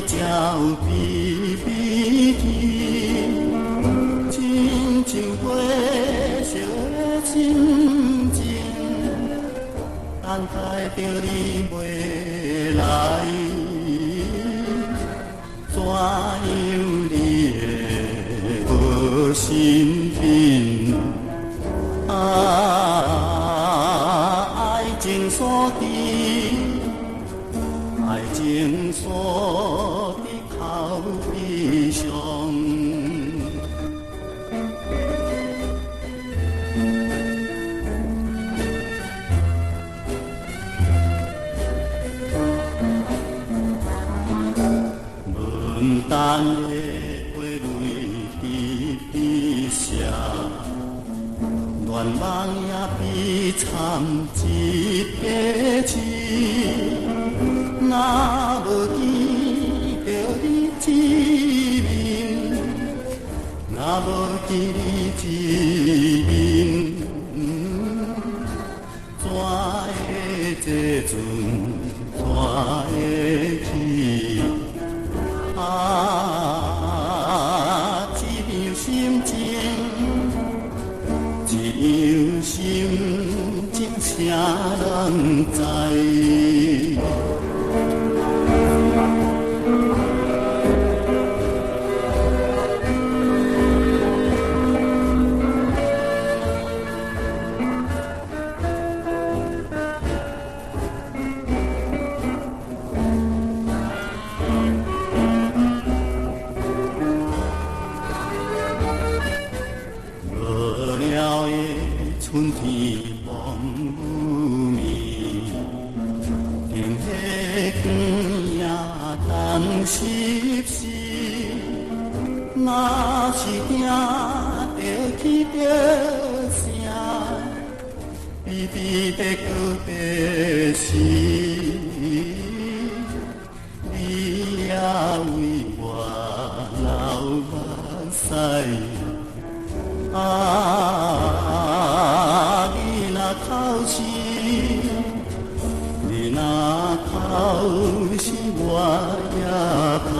才有悲悲天，親像火燒的心情，等待著你袂來，怎樣你會無身邊？啊，愛情鎖佇，愛情鎖佇口鼻上。阮等的花蕊滴滴声，愿望也悲惨一个痴。若无见著你一面，若無見你一面，怎會這陣怎會去？啊，這樣心情，這樣心情，誰人知？無聊的春天暝霧暝，燈火光也重濕濕。若是聽著起著聲，悲悲的告別時，你也為我流目屎。啊，你若哭時，你若哭時，我也哭。